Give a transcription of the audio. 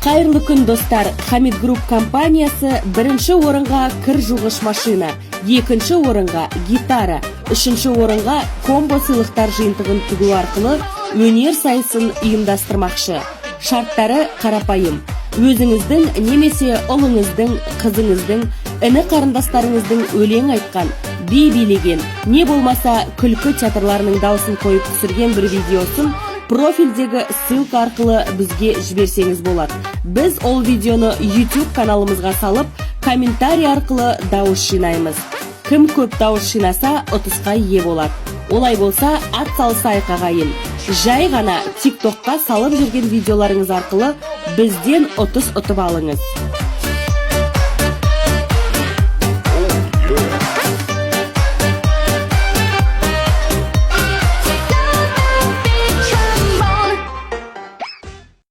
Қайырлы күн, достар! Хамид Групп компаниясы бірінші орынға кір жуғыш машина, екінші орынға гитара, үшінші орынға комбо сыйлықтар жиынтығын тігу арқылы өнер сайысын ұйымдастырмақшы. Шарттары қарапайым: өзіңіздің немесе ұлыңыздың, қызыңыздың, іні қарындастарыңыздың өлең айтқан, би билеген, не болмаса күлкі театрларының дауысын қойып түсірген бір видеосын профильдегі ссылка арқылы бізге жіберсеңіз болады. Біз ол видеоны YouTube каналымызға салып, комментарий арқылы дауыс жинаймыз. Кім көп дауыс жинаса, ұтысқа ие болады. Олай болса, ат салысайық, ағайын! Жай ғана ТикТокқа салып жүрген видеоларыңыз арқылы бізден ұтыс ұтып алыңыз.